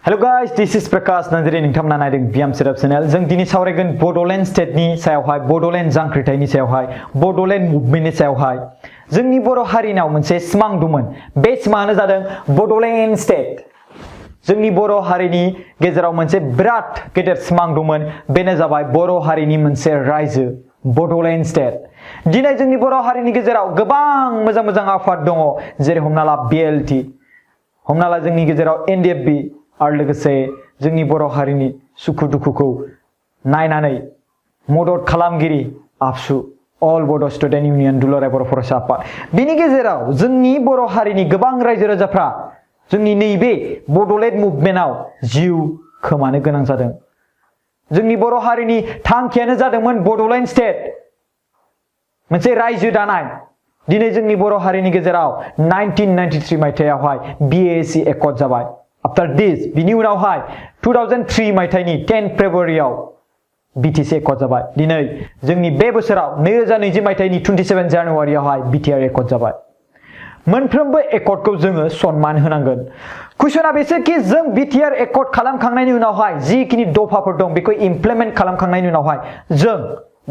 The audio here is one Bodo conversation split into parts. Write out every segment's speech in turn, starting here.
Hello guys, this is Prakash Nandiri नोंथांमोना नायदों बियाम सेराब चेनेल जों दिनै सावरायगोन बड'लेण्ड स्टेटनि सायावहाय बड'लेण्ड जांख्रिथायनि सायावहाय बड'लेण्ड मुभमेन्टनि सायावहाय जोंनि बर' हारिनाव मोनसे सिमां दंमोन बे सिमाङानो जादों बड'लेण्ड स्टेट जोंनि बर' हारिनि गेजेराव मोनसे बिराद गेदेर सिमां दंमोन बेनो जाबाय बर' हारिनि मोनसे रायजो बड'लेण्ड स्टेट दिनै जोंनि बर' हारिनि गेजेराव गोबां मोजां आफाद दङ जेरै हमना ला BLT हमना ला जोंनि गेजेराव NDFB आरो लोगोसे जोंनि बर' हारिनि सुखु दुखुखौ नायनानै मदद खालामगिरि आबसु अल बड' स्टुडेन्ट इउनियन दुलाराय बर' फरायसा आफाद बेनि गेजेराव जोंनि बर' हारिनि गोबां रायजो राजाफ्रा जोंनि नैबे बड'लेण्ड मुभमेन्टआव जिउ खोमानो गोनां जादों जोंनि बर' हारिनि थांखियानो जादोंमोन बड'लेण्ड स्टेट मोनसे रायजो दानाय दिनै जोंनि बर' हारिनि गेजेराव 1993 मायथाइयावहाय BAC एकर्ड जाबाय आफ्टर दिस बिनि उनावहाय 2003 मायथाइनि 10 फेब्रुवारियाव BTC एकर्ड जाबाय दिनै जोंनि बे बोसोराव 2020 मायथाइनि 27 जानुवारियावहाय BTR एकर्ड जाबाय मोनफ्रोमबो एकर्डखौ जोङो सन्मान होनांगोन कुइसना बेसो कि जों BTR एकर्ड खालामखांनायनि उनावहाय जिखिनि दफाफोर दं बेखौ इमप्लिमेन्ट खालामखांनायनि उनावहाय जों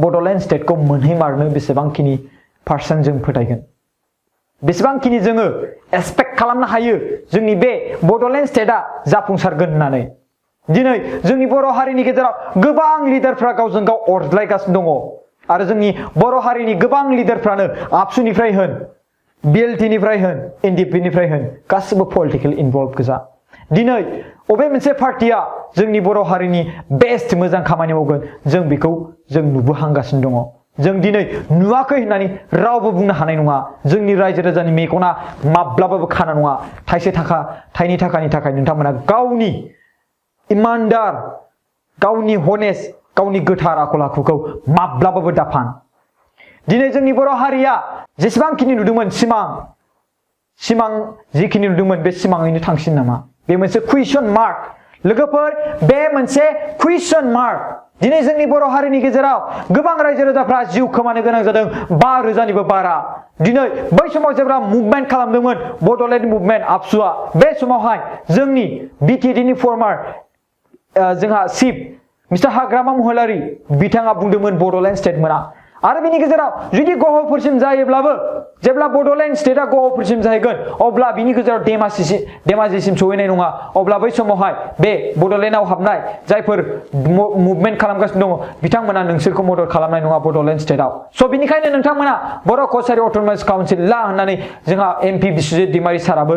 बड'लेण्ड स्टेटखौ मोनहैमारनो बेसेबांखिनि पार्सेन्ट जों फोथायगोन बेसेबांखिनि जोङो एक्सपेक्ट खालामनो हायो जोंनि बे बड'लेण्ड स्टेटआ जाफुंसारगोन होननानै दिनै जोंनि बर' हारिनि गेजेराव गोबां लिडारफ्रा गावजों गाव अरज्लायगासिनो दङ आरो जोंनि बर' हारिनि गोबां लिडारफ्रानो आबसुनिफ्राय होन BLT निफ्राय होन NDFB निफ्राय होन गासिबो पलिटिकेल इनभल्व गोजा दिनै अबे मोनसे पार्टिया जोंनि बर' हारिनि बेस्ट मोजां खामानि मावगोन जों बेखौ जों नुबोहांगासिनो दङ जों दिनै नुवाखै होननानै रावबो बुंनो हानाय नङा जोंनि रायजो राजानि मेगना माब्लाबाबो खाना नङा थाइसे थाखा थाइनै थाखानि थाखाय नोंथांमोना गावनि इमानदार गावनि हनेस्ट गावनि गोथार आखल आखुखौ माब्लाबाबो दाफान दिनै जोंनि बर' हारिया जेसेबांखिनि नुदोंमोन सिमां जिखिनि नुदोंमोन बे सिमाङैनो थांसिन नामा बे मोनसे कुइसन मार्क लोगोफोर बे मोनसे कुइसन मार्क दिनै जोंनि बर' हारिनि गेजेराव गोबां रायजो राजाफ्रा जिउ खोमानो गोनां जादों 5,000निबो बारा दिनै बै समाव जेब्ला मुभमेन्ट खालामदोंमोन बड'लेण्ड मुभमेन्ट आबसुआ बे समावहाय जोंनि BTD नि फर्मार जोंहा चिफ मिस्टार हाग्रामा महिलारि बिथाङा बुंदोंमोन बड'लेण्ड स्टेट मोना आरो बेनि गेजेराव जुदि गहपुरसिम जायोब्लाबो जेब्ला बड'लेण्ड स्टेटआ गहपुरसिम जाहैगोन अब्ला बिनि गेजेराव धेमाजिसिम सहैनाय नङा अब्ला बै समावहाय बे बड'लेण्डआव हाबनाय जायफोर मुभमेन्ट खालामगासिनो दङ बिथांमोना नोंसोरखौ मदद खालामनाय नङा बड'लेण्ड स्टेटआव स' बिनिखायनो नोंथांमोना बर' कसारि अट'नमास काउन्सिल ला होननानै जोंहा MP बिस्वजित दैमारि साराबो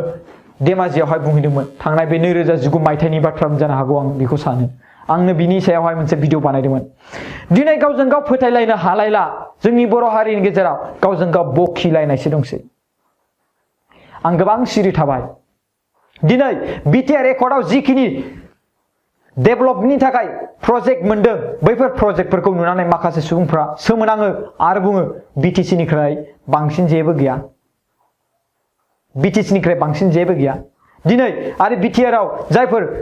धेमाजियावहाय बुंहैदोंमोन थांनाय बे 2019 मायथाइनि बाथ्रा जानो हागौ आं बेखौ सानो आंनो बिनि सायावहाय मोनसे भिडिअ बानायदोंमोन दिनै गावजों गाव फोथायलायनो हालायला जोंनि बर' हारिनि गेजेराव गावजों गाव बखिलायनायसो दंसै आं गोबां सिरि थाबाय दिनै BTR एकर्डआव जिखिनि डेभेलपनि थाखाय प्रोजेक्ट मोनदों बैफोर प्रोजेक्टफोरखौ नुनानै माखासे सुबुंफ्रा सोमोनाङो आरो बुङो BTC निफ्राय बांसिन जेबो गैया BTC निफ्राय बांसिन जेबो गैया दिनै आरो BTR आव जायफोर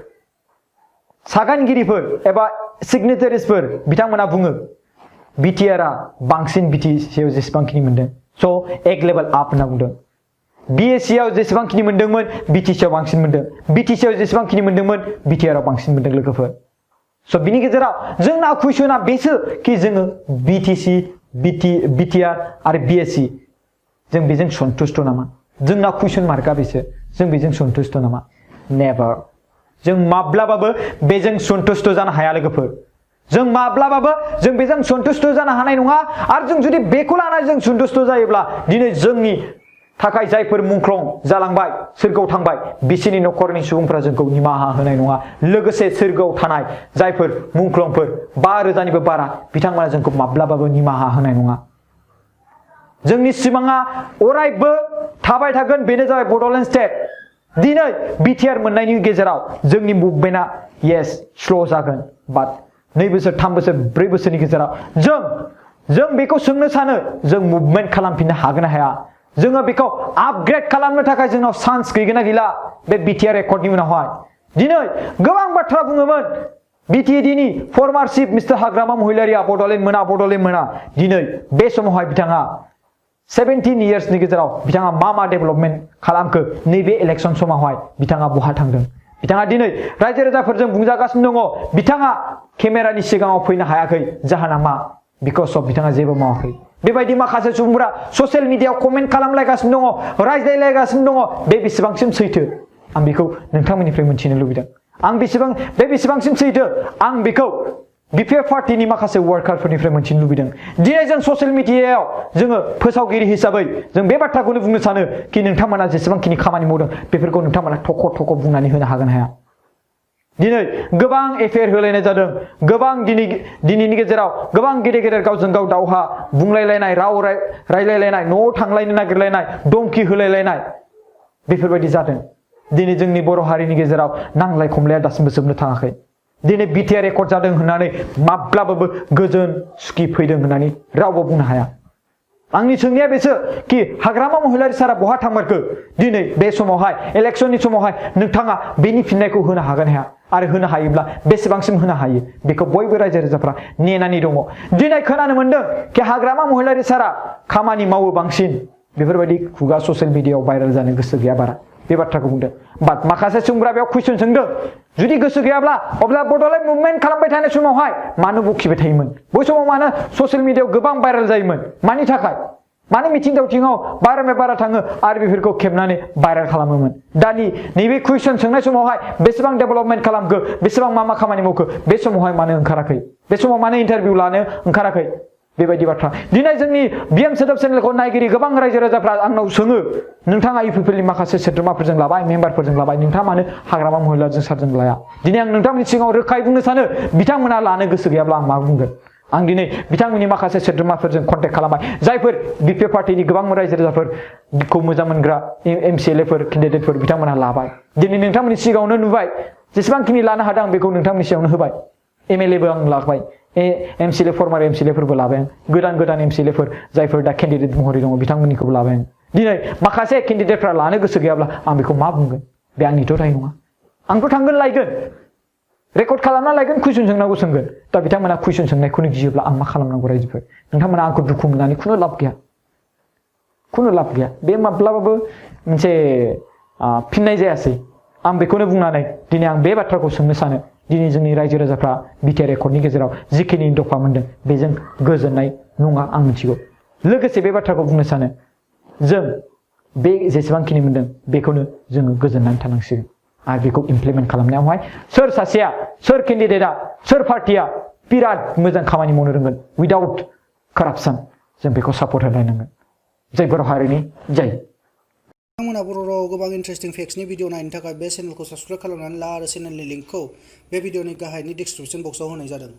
सागानगिरिफोर एबा सिगनेटारिसफोर बिथांमोना बुङो BTR आ बांसिन BTC आव जेसेबांखिनि मोनदों स' एक लेभेल आप होनना बुंदों BAC आव जेसेबांखिनि मोनदोंमोन BTC आव बांसिन मोनदों BTC आव जेसेबांखिनि मोनदोंमोन BTR आव बांसिन मोनदों लोगोफोर स' बिनि गेजेराव जोंना कुइसना बेसो कि जोङो BTR आरो BAC जों बेजों सन्तुष्ट नामा जोंना कुइसन मार्कआ बेसो जों बेजों सन्तुष्ट नामा नेभार जों माब्लाबाबो बेजों सन्तुष्ट जानो हाया लोगोफोर जों माब्लाबाबो जों बेजों सन्तुष्ट जानो हानाय नङा आरो जों जुदि बेखौ लानानै जों सन्तुष्ट जायोब्ला दिनै जोंनि थाखाय जायफोर मुंख्लं जालांबाय सोरगोआव थांबाय बिसोरनि नखरनि सुबुंफ्रा जोंखौ निमाहा होनाय नङा लोगोसे सोरगोआव थानाय जायफोर मुंख्लंफोर 5,000निबो बारा बिथांमोना जोंखौ माब्लाबाबो निमाहा होनाय नङा जोंनि सिमाङा अरायबो थाबाय थागोन बेनो जाबाय बड'लेण्ड स्टेट दिनै BTR मोननायनि गेजेराव जोंनि मुभमेन्टआ येस स्ल' जागोन बाट 2 बोसोर 3 बोसोर 4 बोसोरनि गेजेराव जों बेखौ सोंनो सानो जों मुभमेन्ट खालामफिननो हागोन ना हाया जोङो बेखौ आपग्रेड खालामनो थाखाय जोंनाव चान्स गैगोन ना गैला बे BTR एकर्डनि उनावहाय दिनै गोबां बाथ्रा बुङोमोन BTD नि फर्मार चिफ मिस्टार हाग्रामा महिलारिया बड'लेण्ड मोना दिनै बे समावहाय बिथाङा 17 years नि गेजेराव बिथाङा मा डेभेलपमेन्ट खालामखो नैबे इलेक्शन समावहाय बिथाङा बहा थांदों बिथाङा दिनै रायजो राजाफोरजों बुंजागासिनो दङ बिथाङा केमेरानि सिगाङाव फैनो हायाखै जाहोना मा बिकज अफ बिथाङा जेबो मावाखै बेबायदि माखासे सुबुंफोरा ससियेल मिडियायाव कमेन्ट खालामलायगासिनो दङ रायज्लायलायगासिनो दङ बे बेसेबांसिम सैथो आं बेखौ नोंथांमोननिफ्राय मिथिनो लुबैदों आं बेसेबांसिम सैथो आं बेखौ बिपिएफ पार्टीनि माखासे वार्कारफोरनिफ्राय मिथिनो लुबैदों दिनै जों ससियेल मिडियायाव जोङो फोसावगिरि हिसाबै जों बे बाथ्राखौनो बुंनो सानो कि नोंथांमोना जेसेबांखिनि खामानि मावदों बेफोरखौ नोंथांमोना थख' बुंनानै होनो हागोन हाया दिनै गोबां एफेयार होलायनाय जादों गोबां दिनैनि गेजेराव गोबां गेदेर गावजों गाव दावहा बुंलायलायनाय राव रायलायलायनाय न'आव थांलायनो नागिरलायनाय धमकि होलायलायनाय बेफोरबायदि जादों दिनै जोंनि बर' हारिनि गेजेराव नांलाय खमलाया दासिमबो जोबनो थाङाखै दिनै बिटिआर रेकर्ड जादों होननानै माब्लाबाबो गोजोन सुखि फैदों होननानै रावबो बुंनो हाया आंनि सोंनाया बेसो कि हाग्रामा महिलारि सारा बहा थांमारखो दिनै बे समावहाय इलेक्शननि समावहाय नोंथाङा बेनि फिननायखौ होनो हागोन हाया आरो होनो हायोब्ला बेसेबांसिम होनो हायो बेखौ बयबो रायजो राजाफ्रा नेनानै दङ दिनै खोनानो मोनदों कि हाग्रामा महिलारि सारा खामानि मावो बांसिन बेफोरबायदि खुगा ससियेल मिडियायाव भाइरेल जानो गोसो गैया बारा बे बाथ्राखौ बुंदों बाट माखासे सुबुंफोरा बेयाव कुइसन सोंदों जुदि गोसो गैयाब्ला अब्ला बड'लेण्ड मुभमेन्ट खालामबाय थानाय समावहाय मानो बखिबाय थायोमोन बै समाव मानो ससियेल मिडियायाव गोबां भाइरेल जायोमोन मानि थाखाय मानो मिथिं दावथिङाव बारानिफ्राय बारा थाङो आरो बेफोरखौ खेबनानै भाइरेल खालामोमोन दानि नैबे कुइसन सोंनाय समावहाय बेसेबां डेभेलपमेन्ट खालामखो बेसेबां मा खामानि मावखो बे समावहाय मानो ओंखाराखै बे समाव मानो इन्टारभिउ लानो ओंखाराखै बेबायदि बाथ्रा दिनै जोंनि बिएम सोदोब चेनेलखौ नायगिरि गोबां रायजो राजाफ्रा आंनाव सोङो नोंथाङा इउपिपिएलनि माखासे सोद्रोमाफोरजों लाबाय मेम्बारफोरजों लाबाय नोंथाङा मानो हाग्रामा महिलाजों सारजों लाया दिनै आं नोंथांमोननि सिगाङाव रोखायै बुंनो सानो बिथांमोना लानो गोसो गैयाब्ला आं मा बुंगोन आं दिनै बिथांमोननि माखासे सोद्रोमाफोरजों कन्टेक्ट खालामबाय जायफोर बिपिएफ पार्टीनि गोबां रायजो राजाफोरखौ मोजां मोनग्रा एमसिएलएफोर केन्डिडेटफोर बिथांमोना लाबाय दिनै नोंथांमोननि सिगाङावनो नुबाय जेसेबांखिनि लानो हादों आं बेखौ नोंथांमोननि सिगाङावनो होबाय एमएलएबो आं लाबाय एमसिएलए फर्मार एमसिएलएफोरबो लाबाय गोदान एमसिएलएफोर जायफोर दा केन्डिडेट महरै दङ बिथांमोननिखौबो लाबाय दिनै माखासे केन्डिडेटफ्रा लानो गोसो गैयाब्ला आं बेखौ मा बुंगोन बे आंनिथ' राय नङा आंथ' थांगोन लायगोन रेकर्ड खालामना लायगोन कुइसन सोंनांगौ सोंगोन दा बिथांमोना कुइसन सोंनायखौनो गियोब्ला आं मा खालामनांगौ रायजोफोर नोंथांमोना आंखौ दुखु मोननानै खुनु लाब गैया बे माब्लाबाबो मोनसे फिननाय जायासै आं बेखौनो बुंनानै दिनै आं बे बाथ्राखौ सोंनो सानो दिनै जोंनि रायजो राजाफ्रा बिटिआर रेकर्डनि गेजेराव जिखिनि दफा मोनदों बेजों गोजोननाय नङा आं मिथिगौ लोगोसे बे बाथ्राखौ बुंनो सानो जों बे जेसेबांखिनि मोनदों बेखौनो जोङो गोजोननानै थानांसिगोन आरो बेखौ इमप्लिमेन्ट खालामनायावहाय सोर सासेया सोर केन्डिडेटआ सोर पार्टिया बिराद मोजां खामानि मावनो रोंगोन उइदाउट कारापसन जों बेखौ सापर्ट होलायनांगोन जय बर' हारिनि जय नोंथांमोना बर' रावाव गोबां इन्टारेस्टिं फेक्सनि भिडिअ नायनो थाखाय बे चेनेलखौ साबस्क्राइब खालामनानै ला आरो चेनेलनि लिंकखौ बे भिडिअनि गाहायनि डिसक्रिपसन बक्सआव होनाय जादों